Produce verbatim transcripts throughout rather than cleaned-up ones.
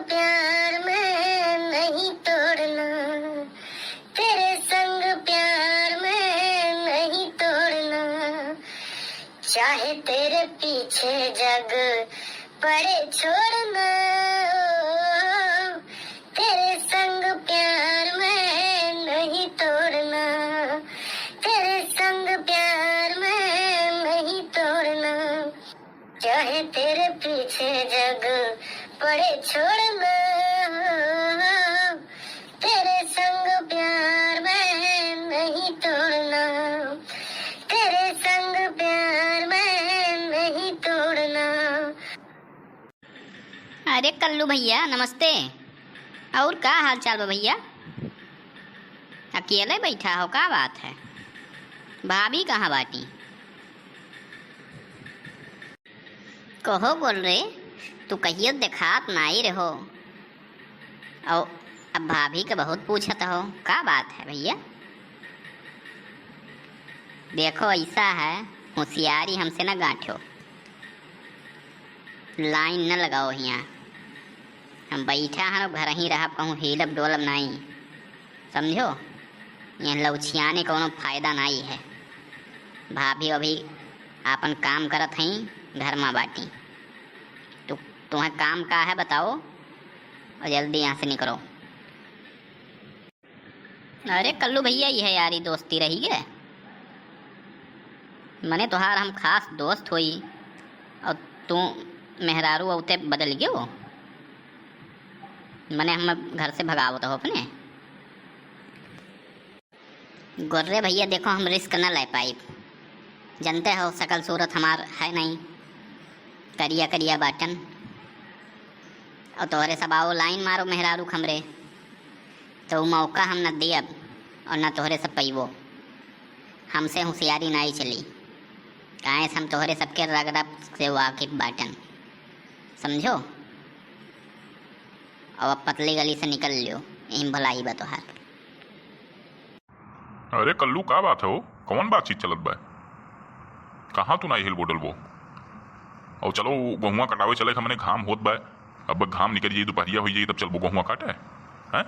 प्यार में नहीं तोड़ना, तेरे संग प्यार में नहीं तोड़ना, चाहे तेरे पीछे जग पड़े छोड़ना, तेरे संग प्यार में नहीं तोड़ना, तेरे संग प्यार में नहीं तोड़ना, चाहे तेरे पीछे जग पड़े छोड़ना, तेरे संग प्यार में नहीं तोड़ना, तेरे संग प्यार में नहीं तोड़ना। अरे कल्लू भइया, नमस्ते। और का हाल चाल बा भइया? अकेले बैठा हो, का बात है? भाभी कहाँ बाटी? कहो गोर्रे, तू कहियो देखात नाई रहो। और अब भाभी के बहुत पूछत हो, का बात है भइया? देखो, ऐसा है, होशियारी हमसे न गांठो, लाइन न लगाओ हियाँ। हम बैठा हन, घर ही रहब, कहूँ हिलब डोलब नाई, समझो? ये लौछियाने कौनो फायदा नाई है। भाभी अभी आपन काम करत हई, घर मा बाटी। तू, तुम्हें काम का है बताओ, और जल्दी यहाँ से निकलो। अरे कल्लू भइया, यह यारी दोस्ती रही गे? मने तोहार हम खास दोस्त होई, और तू मेहरारू औते बदल गयो? मने हम घर से भगावत हो अपने? गोर्रे भइया, देखो, हम रिस्क न ले पाइब। जनते हो, शकल सूरत हमार है नहीं, करिया करिया बाटन। और तोहरे सब आओ लाइन मारो मेहरारू खमरे, तो उ मौका हम न दियब और न तोहरे सब पइबो। हमसे होशियारी नाई चली, काहे से हम तोहरे सबके रग रग से वाकिफ बाटन, समझो? और अब पतली गली से निकल लियो, यही भलाई बा तोहार। अरे कल्लू, का बात है हो? कौन बातचीत चलत बा? कहाँ तू नाई हिलबो डोलबो? और चलो, गहुआ कटावे चले, हमने घाम होत बा। अब घाम निकल जाई, दोपहरिया हो जाई, तब चलबो गहुआ काटे, हैं?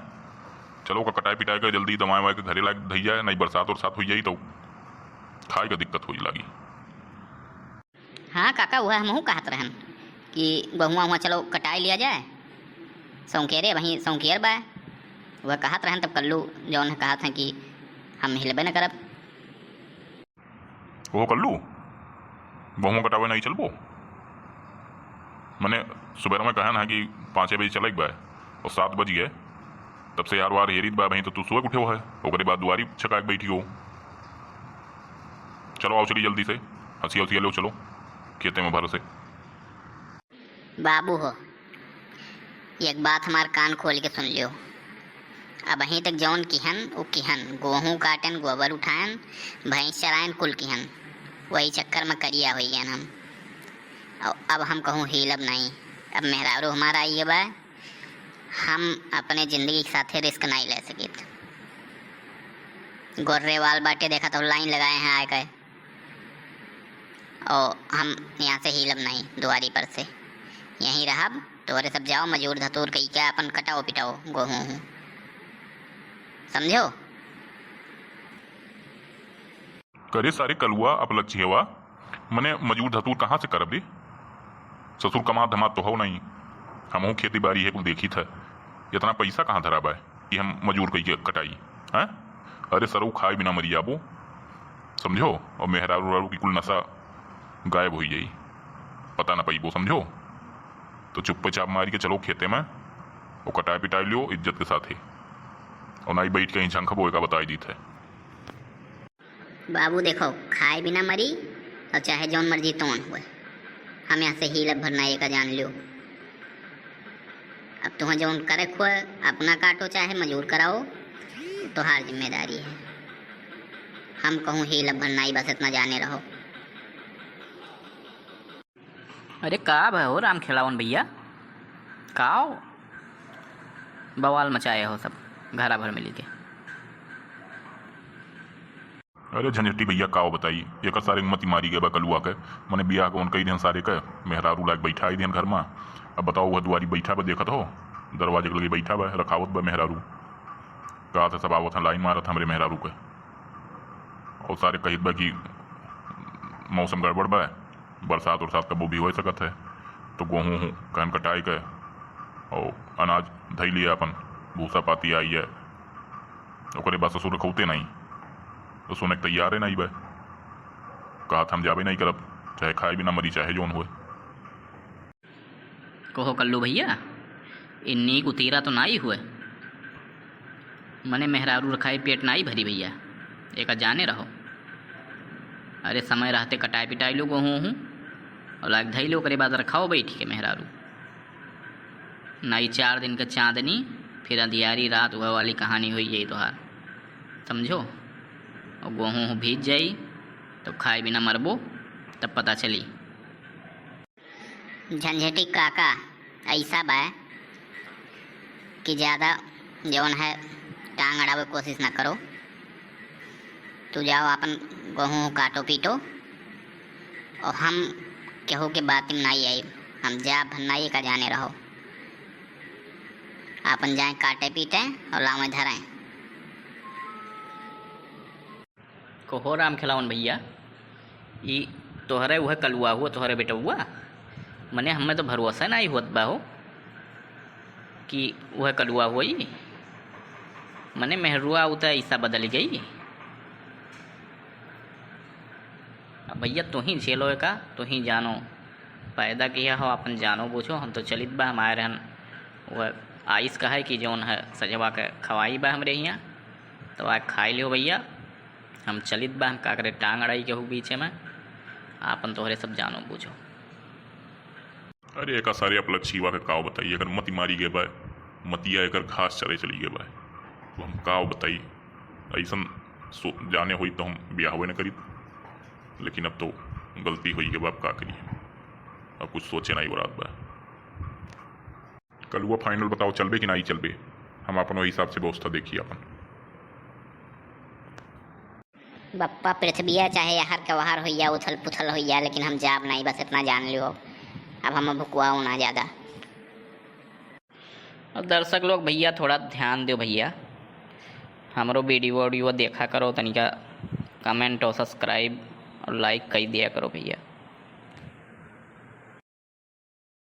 चलो, ओका कटाए पिटाए के जल्दी दवाए वाए के घरे लाग धई जाए, नहीं बरसात उरसात हो जाई तो खाए के दिक्कत हो लागी। हाँ काका, वह हमहू कहत रहन कि गहुआ हुआ चलो कटाए लिया जाए, सौंकेरे वहीं सौंकेर बा। वह कहत रहन, तब कल्लू जौन है कहत हैं कि हम हिलबे न करब। ओहो कल्लू, गहुआ कटावे नहीं चलबो? मने सुबह में कहन है कि पाँचे बजे चले के बा, और सात बज गए, तब से यार वार हेरित बा, वहीं तो तू सुबह उठे हो है, ओकरे बाद दुआरी छका के बैठी हो। चलो आओ, चली जल्दी से, हंसिया उसिया लो, चलो खेते में भर से। बाबू हो, एक बात हमार कान खोल के सुन लियो। अबहीं तक जौन किहन, उ किहन, गोहूँ काटन, गोबर उठायन, भैंस चरायन, कुल किहन। वही चक्कर में करिया होई गयन हम। अब, अब हम कहूँ हिलब नहीं। अब मेहरारू हमार आई बा, हम अपने जिंदगी के साथे रिस्क नहीं ले सकित। गोर्रे वाल बाटे, देखा तो लाइन लगाए हैं आए के। और हम यहाँ से हिलब नहीं दुआरी पर से, यहीं रहब। तोहरे सब जाओ मजूर धतूर कई के अपन कटाओ पिटाओ गोहूँ हूँ, समझो? करे सारे कलुआ अपलच्छियवा, मने मजूर धतूर कहाँ से करब रे? ससुर कमात धमात तो हो नहीं, हमहू खेती बारी है कुल देखी था, इतना पैसा कहाँ धरा बा कि हम मजूर कई के कटाई, हैं? अरे सरऊ खाए बिना मरी जाबो, समझो? और मेहरारू उहरारू की कुल नशा गायब होई जाई, पता ना पइबो, समझो? तो चुप्पे चाप मारी के चलो खेते में, और कटाए पिटाए लियो इज्जत के साथे, और ना ही बैठ के ही झंखबो, एका बताई दीत है। बाबू देखो, खाए बिना मरी और चाहे जौन मर्जी तौन हुए, हम यहाँ से हीलब भर ना एका जान लियो। अब तुहें जौन करे खोए, अपना काटो चाहे मजूर कराओ, तोहार जिम्मेदारी है। हम कहूँ हीलब भर नाई, बस इतना जाने रहो। अरे का भय हो राम खेलावन भैया, का हो बवाल मचाए हो सब घरा भर मिली के? अरे झंझटी भैया, का हो बताई, एकर सारे मति मारी गए बा कलुआ के। मने बियाह कौन कई दिन सारे के, मेहरारू लाग बैठा आई दिन घर में। अब बताओ, वह दुआरी बैठा बा देखत हो, दरवाजे के लगे बैठा बा, रखावत बा मेहरारू। कहत है सब आवत हैं, लाइन मारत हमरे मेहरारू के। और सारे कहित बा कि मौसम गड़बड़ बा, बरसात उरसात कबो भी होइ सकत है। तो गोहूँ हूँ कहन कटाई के और अनाज धई लिया अपन, भूसा पाती आई है। ओकरे बाद ससुर रखौते नहीं, तो सुने के तैयारे नहीं बा। कहत हम जाबे नहीं करब, चाहे खाए बिना मरी, चाहे जौन होए। कहो कल्लू भैया, इन्नी कुतीरा तो नाई हुए, मने मेहरारू रखाई पेट नाई भरी भैया, एका जाने रहो। अरे समय रहते कटाई पिटाई लो गोहूँ हूँ, और लाग धई लो, ओकरे बाद रखाओ बैठ के मेहरारू। नाई चार दिन के चांदनी, फिर अंधियारी रात, वह वाली कहानी हुई यही तोहार, समझो। और गोहूँ हूँ भीज जाई, तो खाए बिना मरबो, तब पता चली। झंझेटी काका ऐसा बा कि ज्यादा जौन है टांग अड़ावे कोशिश ना करो। तू जाओ आपन गोहूँ काटो पीटो, और हम केहू के बात में नाई आई, हम जाब नाई का जाने रहो। आपन जाए काटे पीटे और लावे धरे। कहो राम खेलावन भैया, ई तोहरे उहे कलुआ हुआ, तोहरे बेटउआ? मने हमें तो भरोसा नाई होत बा हो कि उहे कलुआ होई। मने मेहरुआ उ त ऐसा बदल गई। अब भैया तू ही झेलो एका, तू ही जानो, पैदा किया हो, अपन जानो बूझो। हम तो चलित बा, हम आए रहन, वह आइस का है कि जौन है सजवा के खवाई बा हमरे हियाँ, तो आज खाई लियो भैया। हम चलित बा, हम का करे, टांग अड़ाई केहू बीचे में, आपन तोहरे सब जानो बूझो। अरे एका सारे अपलच्छीवा के काव बताई, एकर मति मारी गए बा, मतिया एकर घास चरे चली गए बा। तो हम काव बताई, ऐसन सो-, जाने होई तो हम ब्याहवे न करीत, लेकिन अब तो गलती होई गए बा, अब का करिए, अब कुछ सोचे नाई बरात बा। कलुआ final बताओ, चलबे कि नाई चलबे? हम अपन वही हिसाब से व्यवस्था देखी अपन। बप्पा, पृथ्विया चाहे यार के वार होइया, उथल पुथल होइया, लेकिन हम जाब नाई, बस इतना जान लियो। अब हम भुकवाओ ना ज्यादा। और दर्शक लोग, भैया थोड़ा ध्यान दो भैया, हमरो video audio देखा करो, तनिका comment और subscribe और like कर दिया करो भैया।